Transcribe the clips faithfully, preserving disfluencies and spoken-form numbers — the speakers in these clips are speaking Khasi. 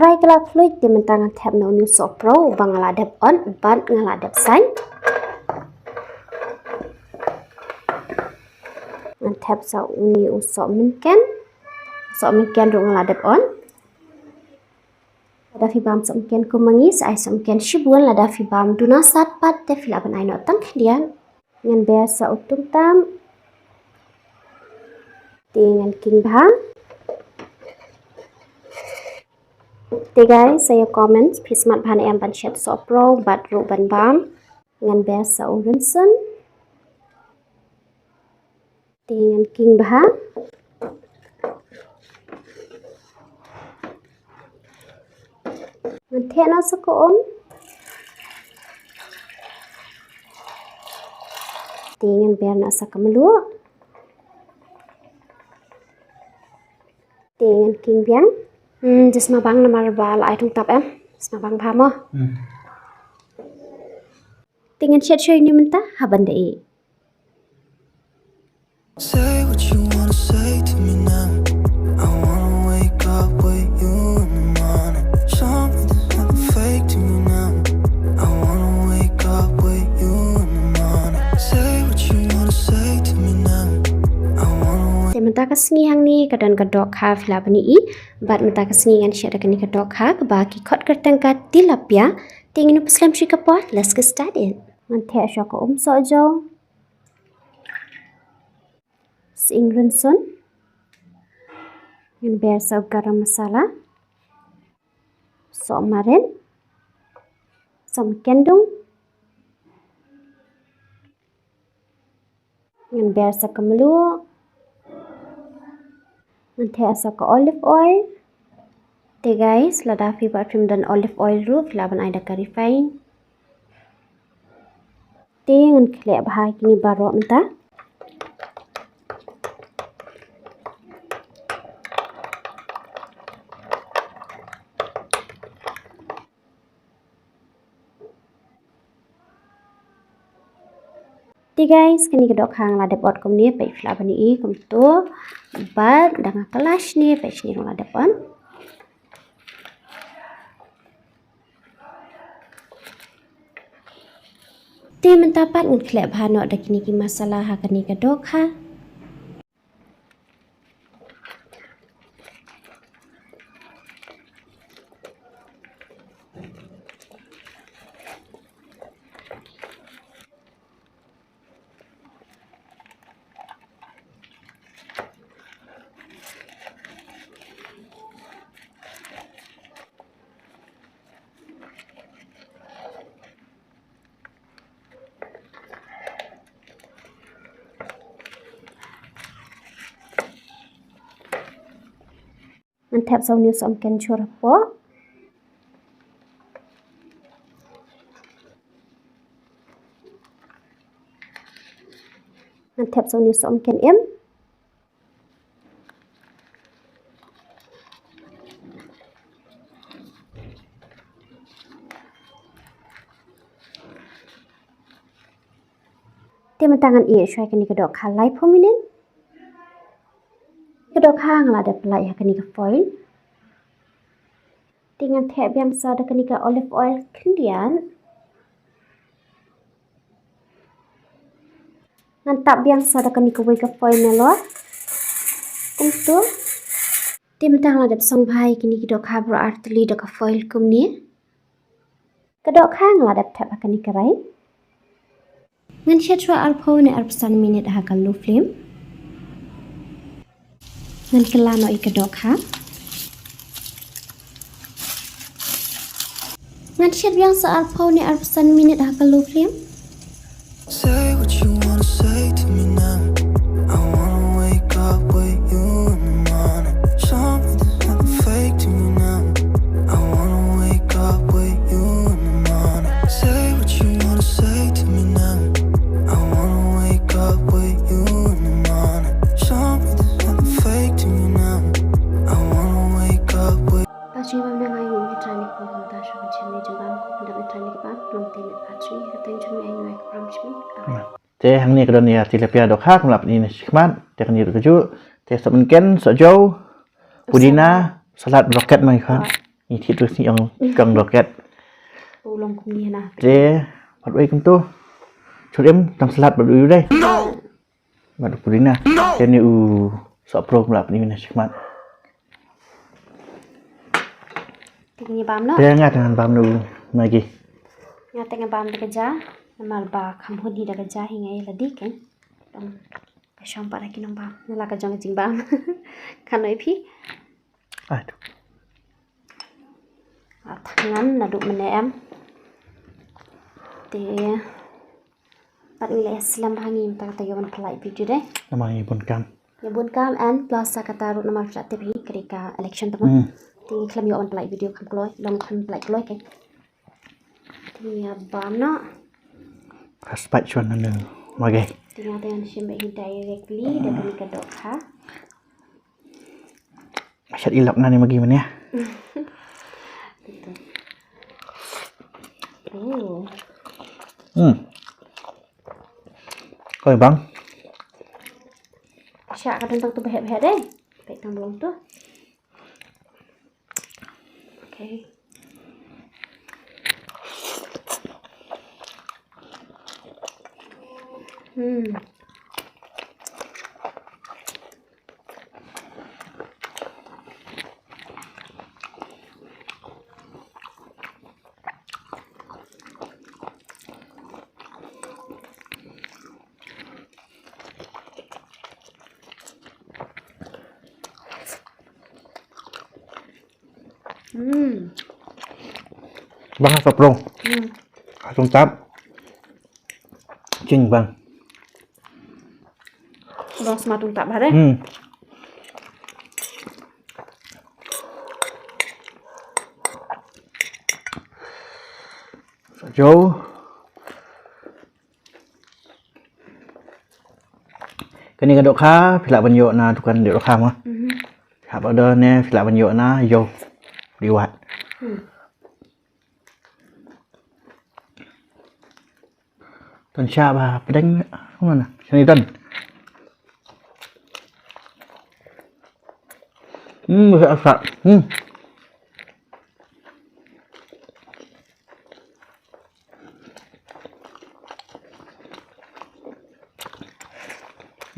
Trai ka la fluid, te mynta ngan thep noh uni u sohpro uba nga la dep on bad nga la dep saiñ. Ngan thep sa uni u sohmynken. Sohmynken ruh nga la dep on. Lada phi bam sohmynken kum ma ngi, sa ai sohmynken shibun. Lada phi bam duna sat pat, te phi lah ban ai noh tang khyndiat. Ngan ber sa u tumtam. Te ngan king bha. Te guys, sa ïa comment, phi smat bha ne em ban shet sohpro bad ruh ban bam. Ngan ber sa u rynsun. Te ngan king bha. Ngan theh noh sa ka um. Te ngan ber noh sa ka mluh. Te ngan king biang. Hmm, just ma bang namar ba la ai tungtap em. Just ma bang bha mo. Hmm. Te ngan shet shuwa ïa uni mynta haba nda ïeh. Say what you wanna say to me now. I wanna wake up with you in the morning. Show me there's nothing fake to me now. I wanna wake up with you in the morning. Say what you wanna say to me now. I wanna wake Te mynta ka sngi hangne ka don ka dohkha, phi lah ban ïohi. Bad mynta ka sngi ngan shet da kane ka dohkha kaba ki khot kyrteng ka tilapia. Te ngin ym pynslem shuh ka por, let's get started. Ngan theh shuwa ka um sohjaw. Sying rynsun. Ngan ber sa u garam masala. Sohmarit. Sohmynken dung. Ngan ber sa ka mluh. Ngan theh sa ka olive oil. Te guys, lada phi pat phim don olive oil ruh, phi lah ban ai da ka refine. Te ngan khleh bha kine baroh mynta. Te guys, kane ka dohkha nga la dep ot kumne, peit phi lah ban ïohi kumto. Bad da nga kylla shane, peit shane ruh nga la dep ot. Te mynta pat ngan khleh bha noh da kine ki masala ha kane ka dohkha. Ngan thep sa une u sohmynken jhur hapoh. Ngan thep sa une u sohmynken im. Te mynta ngan ïeh shuwa ïa kane ka dohkha laiphew minit. Ka dohkha nga la dep pynlait ha kane ka foil. Te ngan thep biang sa da kane ka olive oil khyndiat. Ngan tap biang sa da kane kawei ka foil nalor. Kumto. Te mynta nga la dep song bha ïa kine ki dohkha baroh artylli da ka foil kumne. Ka dohkha nga la dep thep ha kane ka rai. Ngan shet shuwa arphew ne arphew san minit ha ka low flame. Ngan kylla noh ïa ka dohkha. Ngan shet biang sa arphew ne arphew san minit ha ka low flame. Say what you wanna say to me now. I wanna wake up with you in the morning. Show me there's nothing fake to me now. I wanna wake up with you in the morning. Say what you wanna say to me now. I wanna wake up with you in the morning. Show me there's nothing fake to me now. I wanna wake up with Pha Jingïabam, nang ai nguh ïa U Trai ha kane ka por, kumta shuwa ban shim ïa ka jingbam, khublei ïa U Trai ha kane ka por. Lymte mynta pha Jingïabam, ka teng jong me ai nguh ïa ka prom jong me. Amen. Te hangne ka don ïa tilapia dohkha, kumba la pyni na shakhmat, te kane ruh kajuh, te sohmynken, sohjaw, pudina, salad, rocket ma ngi kha. Ngi thied tu sngi ong kong roket. U long kumne na. Te, pat wei kumtu. Chur im, tang salad pat wei dei. Bad u pudina. Te ni u sohpro kumla pudina shikmat. Te ngi bam noh. Te nga te ngan bam noh Maggi. Nga te nga bam da ka ja. Namar ba kham hun hi da ka ja hi nga ïa lade kein. Dang ka shong pat da ki nongbam. Nga la ka jong ka jingbam. Kan oi phi. Ai tu. Ngan naduh mynne em. Te pat ngi leh slem ha ngi mynta ka taïew ban pynlait video dei. Namar ngi bun kam. Ngi bun kam and plus sa kata ruh namar phi la tip hi ka dei ka election tama. Hmm. Te ngi khlem ïoh ban pynlait video kham kloi, long kham pynlait kloi kein. Te ngi bam noh. Ka spait shuwa na nang Maggi. Te nga te ngan shim bad hi directly da kane ka dohkha. Shat ilok na ni Maggi mane. Oh. Hmm. Koi bang. Sha ka tang tu behek behek deh. Pek tang belum tu. Okay. Hmm. Hmm. Bang ha sohpro. Hmm. Ha tungtap. Ching bang. Bang sma tungtap ha deh. Hmm. Jo. Kane ka dohkha phi lah ban ïoh na dukan dohkha ma. Mhm. Hap order ne phi lah ban ïoh na ïew. Liwat. Hmm. Ton sha ba pdeng. Mana? Sini ton. Hmm, ba sha. Hmm.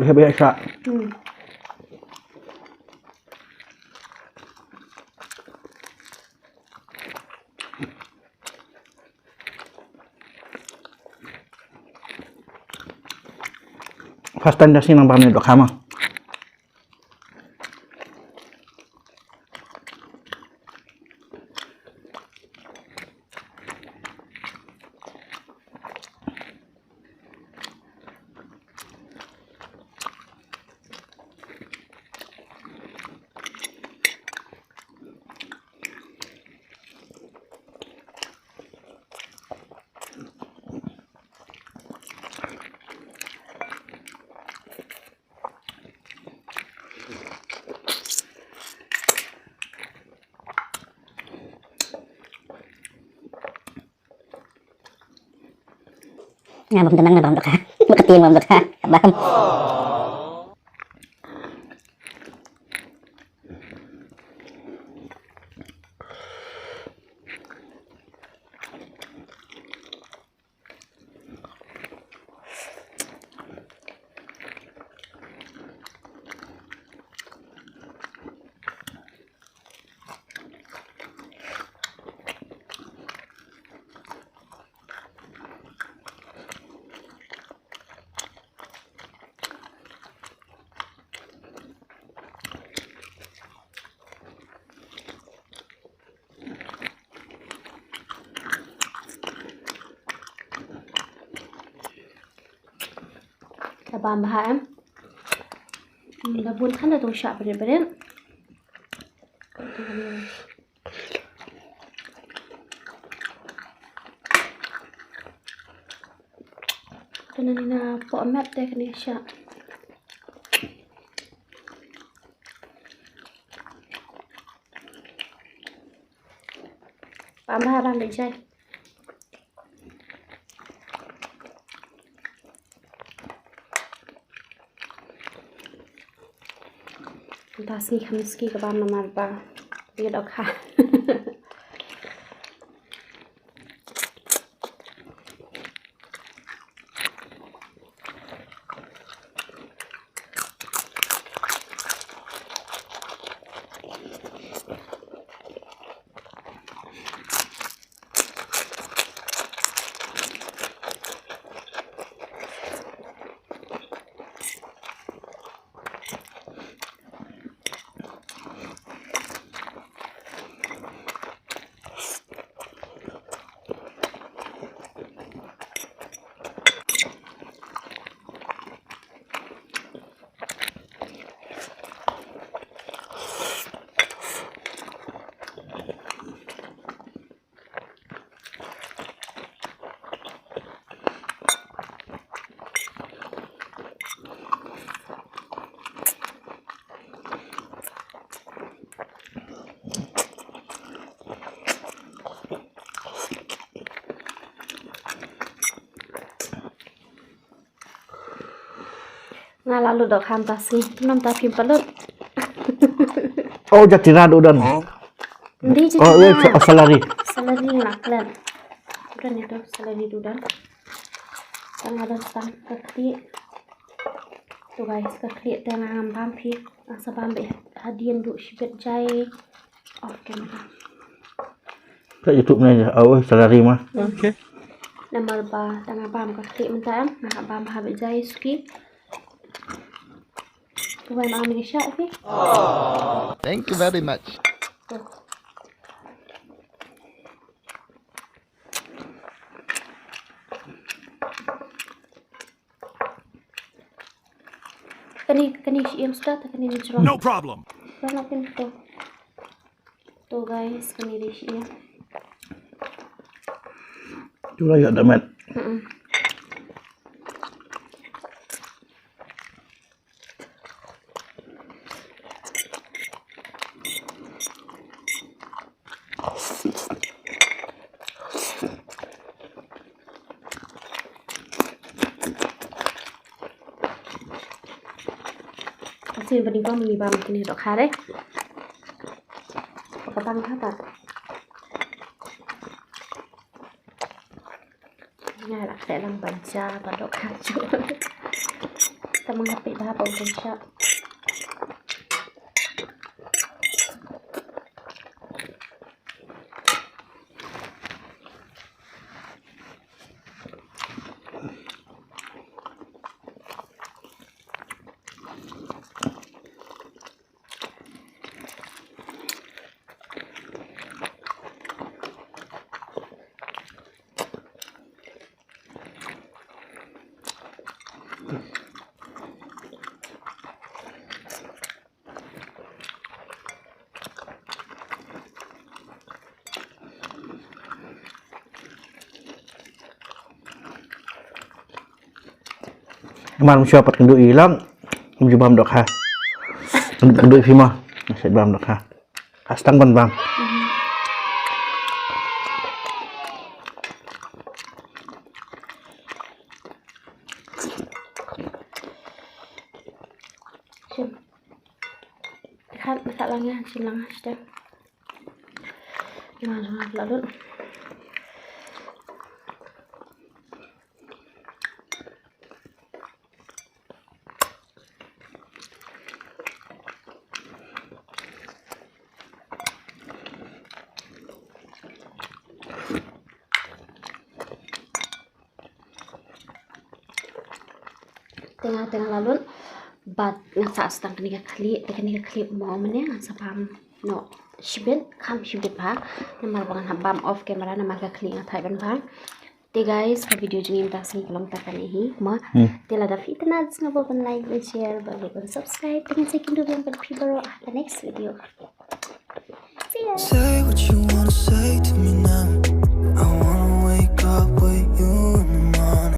Biasa-biasa. Hmm. First time da sini nang bam ni dohkha ma. Nga bam tnang na bam dohkha. Ba ka tieng bam dohkha. Bam. Ka bam bha em. Hmm, da bun than da tong shah bret bret. Kane ni na poh met te kane shah. Bam bha bam bha jai. Mynta sngi kham sngi ka bam namar ba ïa dohkha. Nga la lut dohkha mynta sngi. Namar ta phim pat lut. Oh, jatira dudan. Ndi ji. Oh, oh, salary. Salary nga la klet. Dudan ïa tu, salary dudan. Tang nga don tang ka khlieh. To guys, ka khlieh te nga ngam bam phi. Nga sa bam beit hadien duh shibit jai. Off camera. Ka YouTube ne, oh, salary ma. Okay. Namar ba tang nga bam ka khlieh mynta em, nga bam ha beit jai suki. Wan ang ni sha phi. Thank you very much. Kani, kani shi em sta, ta kani ni jrong. No problem. Kani pin to. To guys, kani di shi em. Tu la ïa damat. Mm-mm. Kasi ba ni ko mini bam kini dok hare. Pakatang hata. Nga la khleh lang ba ja ba dok ha ju. Tang nga peit ba ha ba u dei sha. Mar msha pat kynduh i lam. Kum ju bam dok ha. Kynduh i phi ma. Shet bam dok ha. Ka stang ban bam. Shim. Khat, khat lang ya, shim lang hashtag. Gimana, gimana pula, Lut? Te nga, te nga la lut. Bad nga sa stang kane ka khlieh, te kane ka khlieh mo mane nga sa bam noh shibit, kham shibit bha. Namar ba ngan hap bam off camera, namar ka khlieh nga thait ban bha. Te guys, ka video jong ngi mynta ka sngi ka long tang kane hi mo. Hmm. Te lada phi itynnad, sngewbha ban like, ban share, bad ban subscribe. Te ngin sa ïakynduh biang bad phi baroh ha ka next video. See ya. Say what you wanna say to me now.